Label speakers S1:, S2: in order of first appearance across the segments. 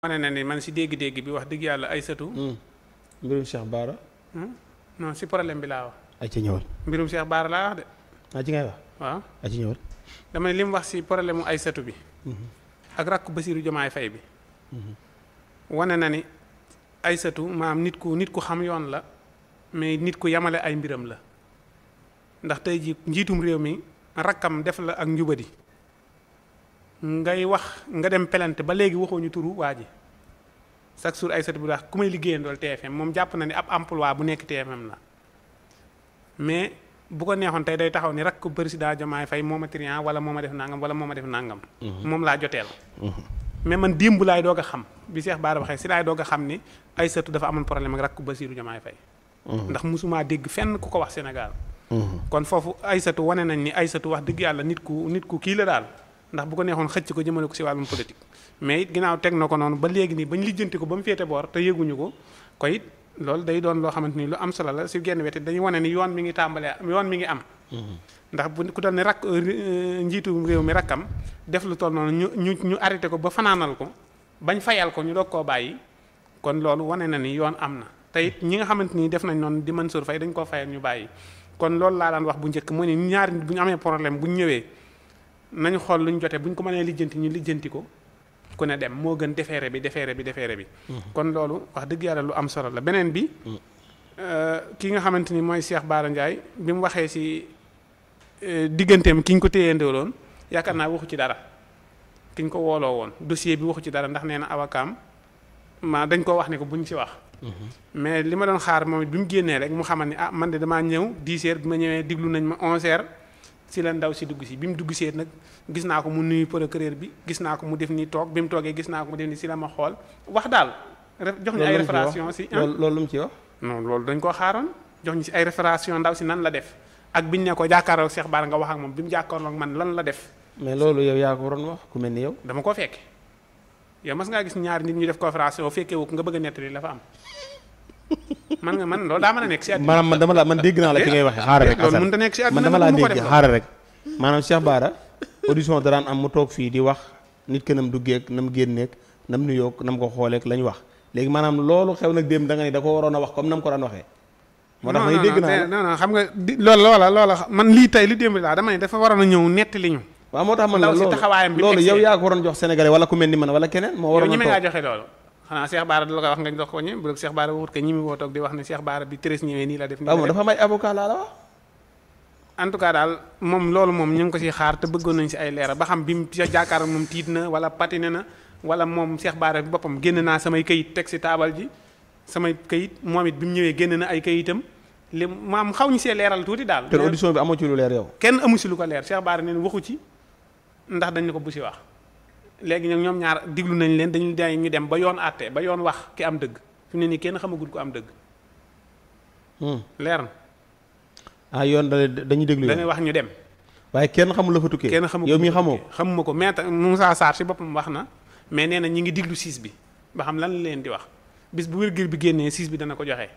S1: wane na ni man si dégg-dégg bi wax dëgg yàlla Aysatu.
S2: mbirum Cheikh Bara.
S1: non si problème bi laa wax.
S2: ay ci ñëwal.
S1: mbirum Cheikh Bara laa wax de.
S2: ci ngay wax.
S1: waaw
S2: ay ci ñëwal.
S1: dama ne li mu wax si problème mu Aysatu bi. ak rakk Bassirou Diomaye Faye bi. wane na ni Aysatu maam nit ku xam yoon la mais nit ku yamale ay mbiram la ndax tey ji njiitum réew mi rakkam def la ak njubadi ngay wax nga dem pelante ba léegi waxooñu turu waa ji chaque jour Aysatu bu wax ku may liggéeyandool TFM moom jàpp na ni ab emploi bu nekk TFM la mais bu ko neexoon tey day taxaw ni rakk président Diomaye Faye moo ma trian wala moo ma def nangam wala moo ma def nangam. moom laa joteel. mais man démb laay doog a xam bi Cheikh Bara waxee si laay doog a xam ni Aysatu dafa amoon problème ak rakk Bassirou Diomaye Faye ndax mosumaa dégg fenn ku ko wax Sénégal. kon foofu Aysatu wane nañ ni Aysatu wax dëgg yàlla nit ku kii la daal ndax bu ko neexoon xëcc ko jëmale ko si wàllum politique. mais it ginnaaw teg na ko noonu ba léegi nii bañ lijjanti ko ba mu féete boor te yëguñu ko ko it loolu day doon loo xamante ni lu am solo la si genn wet dañuy wane ni yoon mi ngi tàmbalee yoon mi ngi am. ndax bu ku doon ne rakk njiitu réew mi rakkam def lu toll noonu ñu arrêté ko ba fanaanal ko bañ fayal ko ñu doog koo bàyyi kon loolu wane na ni yoon am na te it ñi nga xamante ni def nañ noonu di Mansour Faye dañ koo fayal ñu bàyyi kon loolu laa daan wax bu njëkk mooy ni ñaari nit bu ñu amee problème bu ñu ñëwee nañu xool lu ñu jotee bu ñu ko mënee lijjanti ñu lijjanti ko ku ne dem moo gën defeere bi. kon loolu wax dëgg yàlla lu am solo la beneen bi ki nga xamante ni mooy Cheikh Bara Ndiaye bi mu waxee si digganteem ki ñu ko téyandooloon yaakaar naa waxu ci dara ki ñu ko wooloo woon dossier bi waxu ci dara ndax nee na awakaam dañ koo wax ne ko buñ ci wax. mais li ma doon xaar moom it bi mu génnee rek mu xamal ni man de damaa ñëw 10 heures bi ma ñëwee diglu nañ ma 11 heures si la ndaw si dugg si bi mu dugg see nag gis naa ko mu nuyu procureur bi gis naa ko mu def nii toog bi mu toogee gis naa ko mu def nii si la ma xool wax daal. jox ñu ay référation si
S2: loolu lu mu ci wax.
S1: non loolu dañ koo xaaroon jox ñu si ay référation ndaw si nan la def ak biñ ne ko jàkkaarloog Cheikh Bara nga wax ak moom bi mu jàkkaarloog man lan la def.
S2: mais loolu yow yaa ko waroon wax ku mel ni yow.
S1: dama ko fekke yow mas ngaa gis ñaari nit ñu def conférence yoo fekkee wu nga bëgg a nettali la fa am man loolu daa mën a nekk si àddina.
S2: maanaam man dégg naa la fi ngay waxee xaaral rek.
S1: loolu mënut a nekk si àddina
S2: man dama laa dégg xaaral rek. maanaam Cheikh Bara audition daraan am mu toog fii di wax nit ki nam duggeek nam génneek nam nuyoog nam ko xooleek lañ wax léegi maanaam loolu xew nag démb da nga ni da ko waroon a wax comme nam ko daan waxee. moo tax may dégg naa
S1: non xam nga loola man lii tey li démb laa dama ne dafa waroon a ñëw nettali ñu.
S2: waaw moo tax man la loolu yow yaa ko waroon jox sénégalais wala ku mel ni man wala keneen moo waroon a toog
S1: yow ñi ngaa joxe loolu xanaa Cheikh Bara da la koy wax nga jox ko ñi bu Cheikh Bara waxut ko ñi mi woo toog di wax ne Cheikh Bara bi Thérèse ñëwee nii la def nii
S2: waaw dafa may avocat laa la wax
S1: en tout cas daal moom loolu moom ñu ngi ko si xaar te bëggoon nañ si ay leeral ba xam bi mu jàkkaar moom tiit na wala patine na wala moom Cheikh Bara bi boppam génn naa samay kayit teg si taabal ji samay kayit moom it bi mu ñëwee génn na ay kayitam li maam xaw ñu see leeral tuuti daal.
S2: te audition bi amoo ci lu leer yow.
S1: kenn amu si lu ko leer Cheikh Bara neen waxu ci ndax dañ ne ko bu si wax léegi nag ñoom ñaar diglu nañ leen dañu ñu dem ba yoon àtte ba yoon wax ki am dëgg fi mu ne nii kenn xamagul ko am dëgg. leer na.
S2: yoon dañuy déglu
S1: dañuy wax ñu dem.
S2: waaye kenn xamul la fa tukkee.
S1: kenn xamul
S2: yow mi xamoo
S1: xamuma ko mais Moussa Sarr si boppam wax na mais nee na ñi ngi diglu siis bi ba xam lan la leen di wax bis bu wér-gir bi génnee siis bi dana ko joxe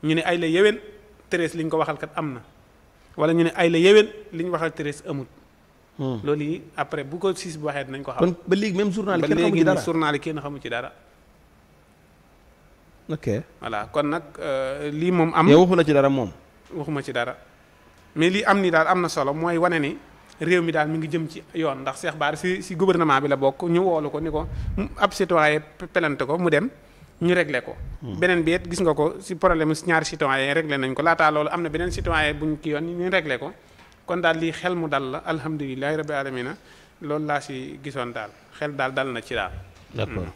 S1: ñu ne ay la yéwén Thérèse li ñu ko waxal kat am na wala ñu ne ay la yéwén li ñu waxal Thérèse amut. loolu yi après bu ko siis bi waxee dinañ ko xam.
S2: kon ba léegi même journal yi kenn xamu ci dara
S1: journal yi kenn xamu ci dara.
S2: ok
S1: voilà kon nag lii moom am.
S2: yow waxu la ci dara moom.
S1: waxuma ci dara mais lii am ni daal am na solo mooy wane ni réew mi daal mi ngi jëm ci yoon ndax Cheikh Bara si gouvernement bi la bokk ñu woolu ko ni ko ab citoyen pelante ko mu dem ñu réglé ko. beneen bi it gis nga ko si problème si ñaari citoyen réglé nañ ko laataa loolu am na beneen citoyen buñ kii yoon ñu réglé ko kon daal lii xel mu dal la alhamdulilahi rabbi alamina loolu laa si gisoon daal xel daal dal na ci daal.
S2: d'accord.